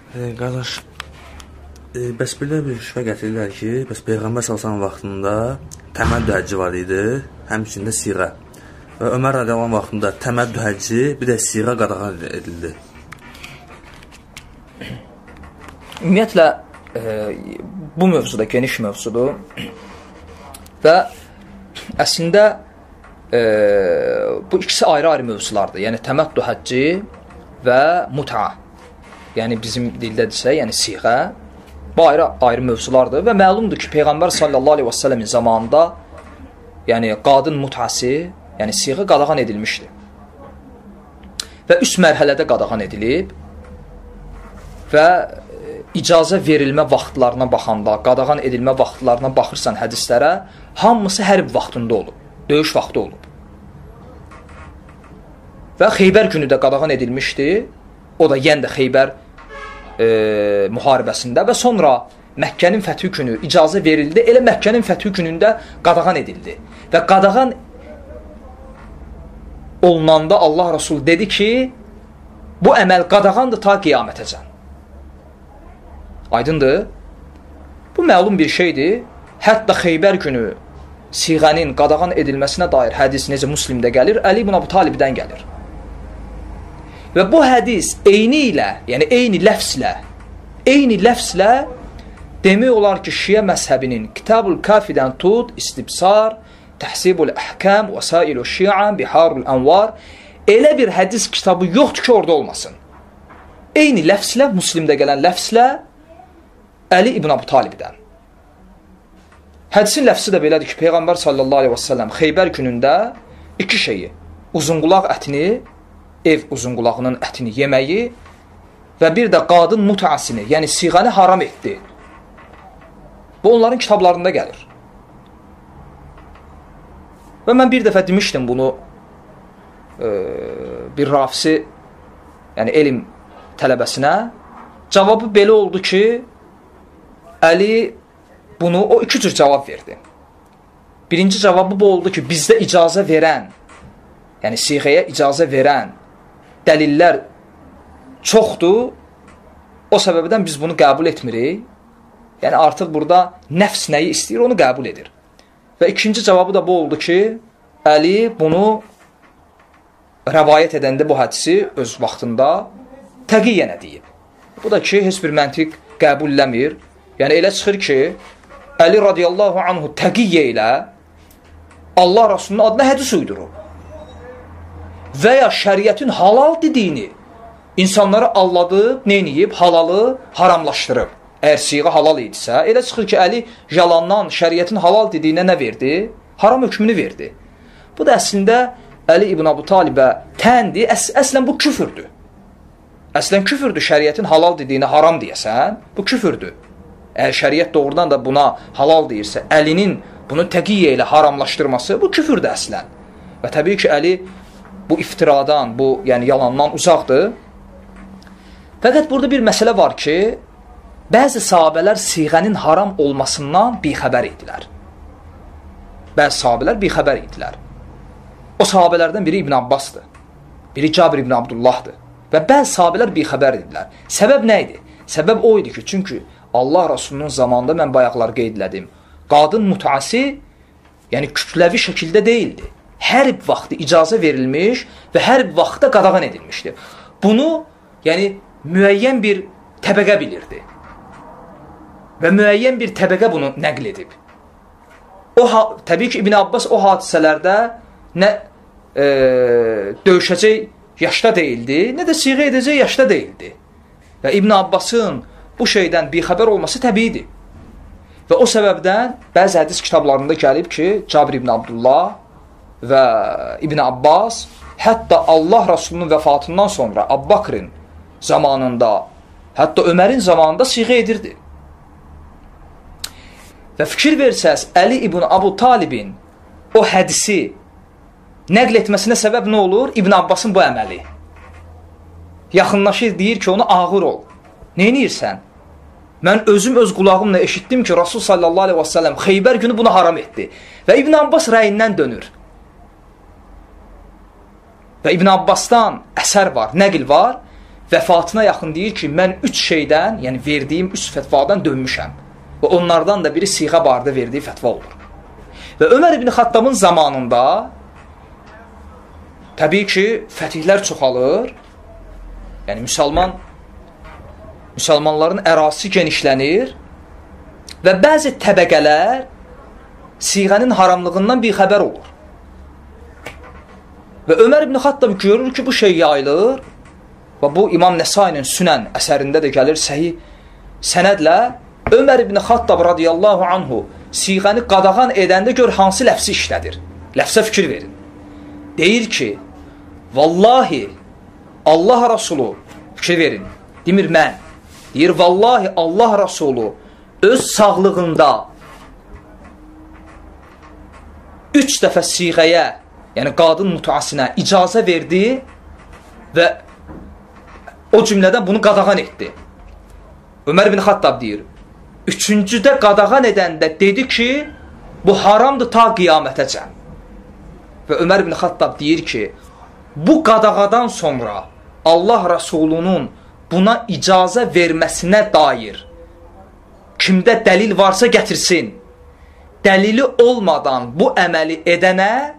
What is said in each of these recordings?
Qardaş, bəs belə bir şübhə gətirirlər ki, bəs Peyğəmbər sallallahu əleyhi və səlləm vaxtında təməddü həcci var idi, həmçinin də siğə. Və Ömər radiyallahu anh vaxtında təməddü həcci, bir də siğə qadağan edildi. Ümumiyyətlə, bu mövzu da geniş mövzudur və əslində bu ikisi ayrı-ayrı mövzulardır. Yəni təməddü həcci və muta. Yəni bizim dildədirsə, yəni siğə, bu ayrı-ayrı mövzulardır və məlumdur ki, Peyğəmbər sallallahu əleyhi və səlləmin zamanında, yəni qadın mutası, yəni siğə qadağan edilmişdi. Və üç mərhələdə qadağan edilib və icazə verilmə vaxtlarına baxanda, qadağan edilmə vaxtlarına baxırsan hədislərə, hamısı hərb vaxtında olub, döyüş vaxtı olub. Və Xeybər günü də qadağan edilmişdi. O da yenə də Xeybər müharibəsində və sonra Məkkənin fəthi günü icazə verildi. Elə Məkkənin fəthi günündə qadağan edildi. Və qadağan olunanda Allah Rasul dedi ki, bu əməl qadağandır ta qiyamətəcən. Aydındır? Bu məlum bir şeydir. Hətta Xeybər günü siğənin qadağan edilməsinə dair hədis necə Müslimdə gəlir, Əli ibn Əbu Talibdən gəlir. Və bu hədis eyni ilə, yəni eyni ləfslə demək olar ki, Şiə məzhəbinin Kitabul Kafidən tut, İstibsar, Təhsibul Əhkam, Vəsailü Şiə, Biharul Ənvar elə bir hədis kitabı yoxdur ki, orada olmasın. Eyni ləfslə, Müslimdə gələn ləfslə Əli ibn Əbu Talibdən. Hədisin ləfsi də belədir ki, Peyğəmbər sallallahu əleyhi və səlləm Xeybər günündə iki şeyi, uzunqulaq ətini, ev uzunqulağının ətini yeməyi və bir də qadın mutasini, yəni siğəni haram etdi. Bu onların kitablarında gəlir. Və mən bir dəfə demişdim bunu bir rafisi, yəni elm tələbəsinə. Cavabı belə oldu ki, Əli bunu, o iki cür cavab verdi. Birinci cavabı bu oldu ki, bizdə icazə verən, yəni siğəyə icazə verən dəlillər çoxdur, o səbəbdən biz bunu qəbul etmirik. Yəni artıq burada nəfs nəyi istəyir, onu qəbul edir. Və ikinci cavabı da bu oldu ki, Əli bunu rəvayət edəndə bu hədisi öz vaxtında təqiyyənə deyib. Bu da ki, heç bir məntiq qəbul eləmir. Yəni elə çıxır ki, Əli radiyallahu anhu təqiyyə ilə Allah Rasulunun adına hədis uydurub. Və ya şəriətin halal dediyini insanları alladıb, neyniyib? Halalı haramlaşdırıb. Əgər siğə halal idisə, elə çıxır ki, Əli yalandan şəriətin halal dediyinə nə verdi? Haram hökmünü verdi. Bu da əslində Əli ibn Əbu Talibə təndir. Əslən bu küfürdür. Əslən küfürdür. Şəriətin halal dediyinə haram deyəsən, bu küfürdür. Əgər şəriət doğrudan da buna halal deyirsə, Əlinin bunu təqiyyə ilə haramlaşdırması, bu küfürdür əslən. Və təbii ki, Əli bu iftiradan, bu yəni yalandan uzaqdır. Fəqət burada bir məsələ var ki, bəzi sahabələr siğənin haram olmasından bixəbər idilər. Bəzi sahabələr bixəbər idilər. O sahabələrdən biri İbn Abbasdır, biri Cabir ibn Abdullahdır və bəzi sahabələr bixəbər idilər. Səbəb nə idi? Səbəb o idi ki, çünki Allah Rasulunun zamanında mən bayaqlar qeyd elədim, qadın mutası, yəni kütləvi şəkildə deyildi. Hərb vaxtı icazə verilmiş və hərb vaxtda qadağan edilmişdi. Bunu, yəni müəyyən bir təbəqə bilirdi. Və müəyyən bir təbəqə bunu nəql edib. Təbii ki, İbn Abbas o hadisələrdə nə döyüşəcək yaşda deyildi, nə də siğə edəcək yaşda deyildi. Və İbn Abbasın bu şeydən bixəbər olması təbiidir. Və o səbəbdən bəzi hədis kitablarında gəlib ki, Cabir ibn Abdullah və İbn Abbas hətta Allah Rasulunun vəfatından sonra Əbu-Bakrin zamanında, hətta Ömərin zamanında siğə edirdi. Və fikir versəz, Əli ibn Əbu Talibin o hədisi nəql etməsinə səbəb nə olur? İbn Abbasın bu əməli. Yaxınlaşır, deyir ki, ona ağır ol. Neynirsən? Mən özüm öz qulağımla eşitdim ki, Rasul sallallahu aleyhi və səlləm Xeybər günü bunu haram etdi. Və İbn Abbas rəyindən dönür. Və İbn Abbasdan əsər var, nəql var vəfatına yaxın deyir ki, mən 3 şeydən, yəni verdiyim 3 fətvadan dönmüşəm. Və onlardan da biri siğə barədə verdiyi fətva olur. Və Ömər ibn Xattabın zamanında təbii ki, fətihlər çoxalır. Yəni müsəlmanların ərazisi genişlənir və bəzi təbəqələr siğənin haramlığından bir xəbər olur. Və Ömər ibn Xattab görür ki, bu şey yayılır və bu İmam Nəsainin Sünən əsərində də gəlir səhih sənədlə. Ömər ibn Xattab radiyallahu anhu siğəni qadağan edəndə gör hansı ləfsi işlədir. Ləfsə fikir verin. Deyir ki, vallahi Allah Rasulü, fikir verin, demir mən, deyir vallahi Allah Rasulü öz sağlığında 3 dəfə siğəyə, yəni qadın mütəasinə icazə verdi və o cümlədən bunu qadağan etdi. Ömər ibn Xattab deyir, üçüncüdə qadağan edəndə dedi ki, bu haramdır ta qiyamətəcən. Və Ömər ibn Xattab deyir ki, bu qadağadan sonra Allah Rasulunun buna icazə verməsinə dair kimdə dəlil varsa gətirsin. Dəlili olmadan bu əməli edənə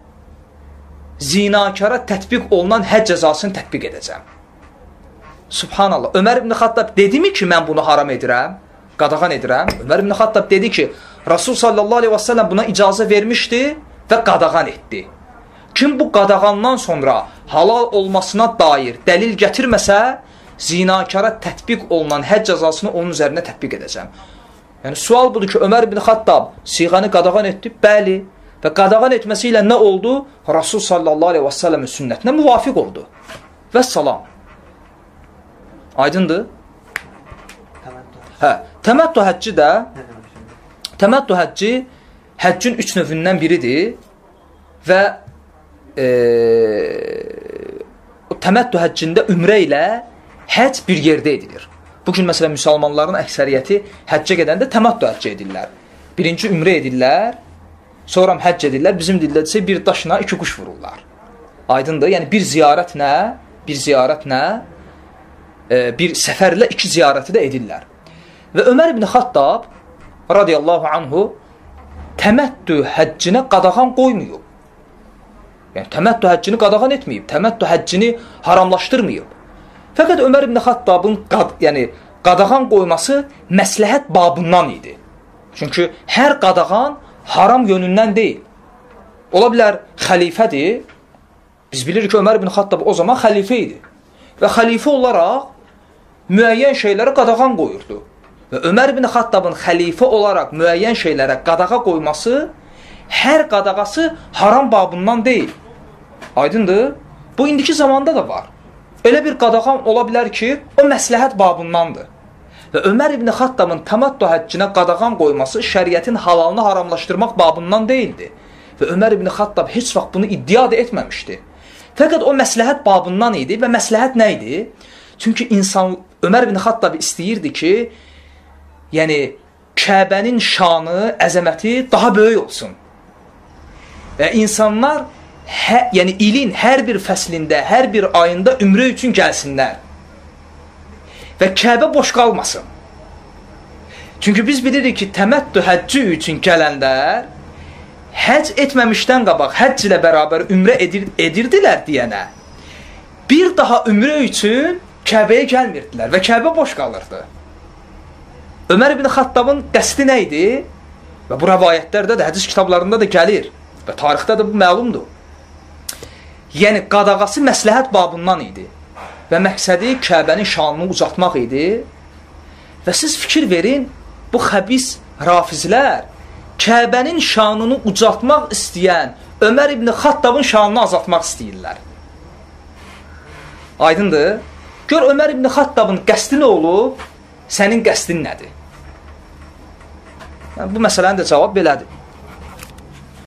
zinakara tətbiq olunan hədd cəzasını tətbiq edəcəm. Subhanallah. Ömər ibn Xattab dedimi ki, mən bunu haram edirəm, qadağan edirəm? Ömər ibn Xattab dedi ki, Rasul sallallahu aleyhi və səlləm buna icazə vermişdi və qadağan etdi. Kim bu qadağandan sonra halal olmasına dair dəlil gətirməsə, zinakara tətbiq olunan hədd cəzasını onun üzərinə tətbiq edəcəm. Yəni, sual budur ki, Ömər ibn Xattab siğəni qadağan etdi? Bəli. Və qadağan etməsi ilə nə oldu? Rasul sallallahu aleyhi və səlləmin sünnətinə müvafiq oldu. Və salam. Aydındır? Hə, təməttü həcci də, təməttü həcci həccin 3 növündən biridir və təməttü həccində ümrə ilə həcc bir yerdə edilir. Bugün məsələn müsəlmanların əksəriyyəti həccə gedəndə təməttü həcci edirlər. Birinci ümrə edirlər, sonra həcc edirlər. Bizim dildə desək bir daşına 2 quş vururlar. Aydındır? Yəni bir ziyarətlə, bir səfərlə 2 ziyarəti də edirlər. Və Ömər ibn Xattab radiyallahu anhu təməttü həccinə qadağan qoymayıb. Yəni təməttü həccini qadağan etməyib, təməttü həccini haramlaşdırmayıb. Fəqət Ömər ibn Xattabın qadağan qoyması məsləhət babından idi. Çünki hər qadağan haram yönündən deyil. Ola bilər xəlifədir. Biz bilirik ki, Ömər ibn Xattab o zaman xəlifə idi. Və xəlifə olaraq müəyyən şeylərə qadağan qoyurdu. Və Ömər ibn Xattabın xəlifə olaraq müəyyən şeylərə qadağa qoyması, hər qadağası haram babından deyil. Aydındır? Bu indiki zamanda da var. Elə bir qadağan ola bilər ki, o məsləhət babındandır. Və Ömər ibn Xattabın təməttü həccinə qadağan qoyması şəriətin halalını haramlaşdırmaq babından deyildi. Və Ömər ibn Xattab heç vaxt bunu iddia da etməmişdi. Fəqət o məsləhət babından idi və məsləhət nə idi? Çünki insan Ömər ibn Xattab istəyirdi ki, yəni Kəbənin şanı, əzəməti daha böyük olsun. Və insanlar yəni ilin hər bir fəslində, hər bir ayında ümrə üçün gəlsinlər. Və Kəbə boş qalmasın. Çünki biz bilirik ki, təməttü həcci üçün gələnlər həcc etməmişdən qabaq həcc ilə bərabər ümrə edirdilər deyənə, bir daha ümrə üçün Kəbəyə gəlmirdilər və Kəbə boş qalırdı. Ömər ibn Xattabın qəsdi nə idi? Və bu rəvayətlərdə də, hədis kitablarında da gəlir və tarixdə də bu məlumdur. Yəni, qadağası məsləhət babından idi və məqsədi Kəbənin şanını ucaltmaq idi. Və siz fikir verin, bu xəbis rafizlər Kəbənin şanını ucaltmaq istəyən Ömər ibn Xattabın şanını azaltmaq istəyirlər. Aydındır? Gör, Ömər ibn Xattabın qəsdi nə olub, sənin qəsdin nədir? Yəni, bu məsələnin də cavab belədir.